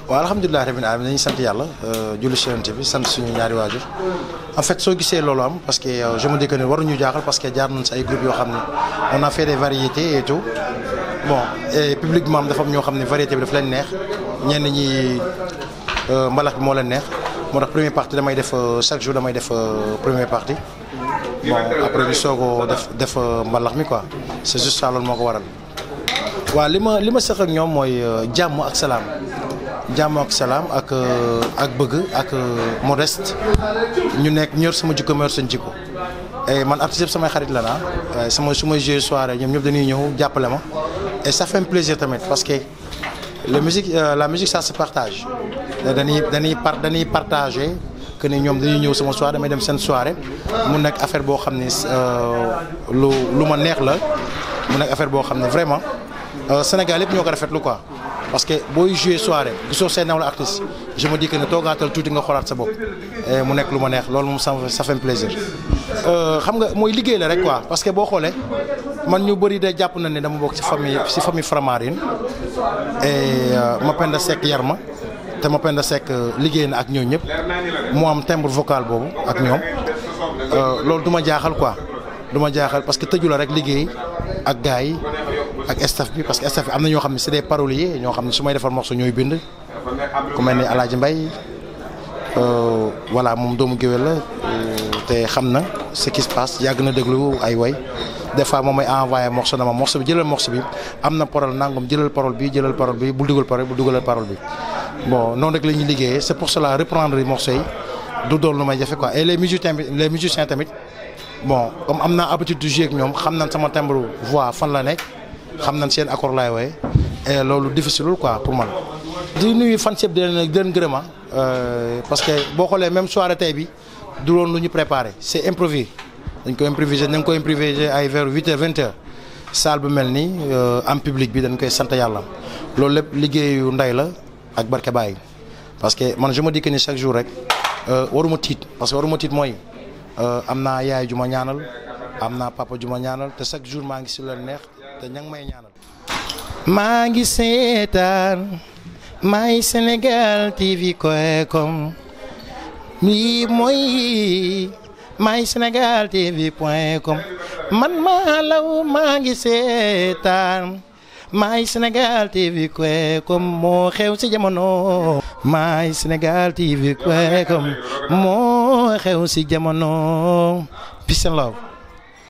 waaw alhamdulilah rabbil alamin dañuy sant yàlla julli ci Yonent bi sant suñu ñaari waajur en fait soo gisee loolu am parce que je me dis que ne waruñu jaaxal parce que jaar nañ si ay groupes yoo xam ne on a fait des variétés et tout bon et publiquement dafa am ñoo xam ne variété bi daf leen neex ñenn ñi mbalax bi moo leen neex moo tax première partie damay def chaque jour damay def première partie bon après ñu soog a def mbalax mi quoi c'est juste ça loolu moo ko waral. waaw li ma seq ak ñoom mooy jàmm ak salaam. jàmm ak salaam ak bëgg ak modeste ñu nekk ñor sama jikko ma yor seen jikko et man artiste yëpp samay xarit la naa su may jouer soirée ñoom ñëpp dañuy ñëw jàppale ma et ça fait un plaisir tamit parce que la musique ça se partage dañuy partager que ni ñoom dañuy ñëw sama soirée damay dem seen soirée mu nekk affaire boo xam ne lu ma neex la mu nekk affaire boo xam ne vraiment Sénégal yëpp ñoo ko rafetlu quoi. parce que booy jouer soirée gisoo seen nawla artiste je me dis que ne toogaatal tuuti nga xoolaat sa bopp mu nekk lu ma neex loolu moom ça fait plaisir xam nga mooy liggéey la rek quoi parce que boo xoolee man ñu bëri de jàpp na ne dama bokk ci famille Faramareen et Mapenda Seck yar ma te Mapenda Seck liggéey na ak ñooñu ñëpp mu am timbre vocal boobu ak ñoom loolu du ma jaaxal quoi du ma jaaxal parce que tëju la rek liggéey ak gars yi ak staff bi parce que staff bi am na ñoo xam ne c'est des paroliers ñoo xam ne su may defar morceau ñooy bind ku mel ni Alaaji Mbay voilà moom doomu géwél la te xam na ce qui se passe yàgg na déglu ay way des fois moom may envoyé morceau na ma morceau bi jëlal morceau bi am na parole nangam jëlal parole bi bul dugalal parole bi bon noonu rek la ñuy liggéeyee c'est pour cela reprendre morceau yi du doon lu may jafe quoi et les musiciens tamit bon comme am naa habitude de jouer ak ñoom xam nañ sama timbre voix fan la nekk xam nañ seen accord laay wooye et loolu difficile quoi pour man. di nuyu fan yëpp di leen gërëm parce que boo xoolee même soirée tey bi du loon lu ñu préparé c'est improvisé dañ ko improvisé nañ ko improvisé ay vers 8h 20h salle bu mel nii am public bi dañ koy sant yàlla loolu lépp liggéeyu ndey la ak barke Baye parce que man je me dis que ni chaque jour rek waruma tiit parce que waruma tiit mooy am naa yaay ju ma ñaanal am naa papa ju ma ñaanal te chaque jour maa ngi si leen neex te ña ngi may ñaanal. maa ngi seetaan My Sénégal TV.com lii mooy My Sénégal TV.com man maa law maa ngi seetaan My Sénégal TV.com moo xew ci jamono My Sénégal TV.com moo xew ci jamono peace and love.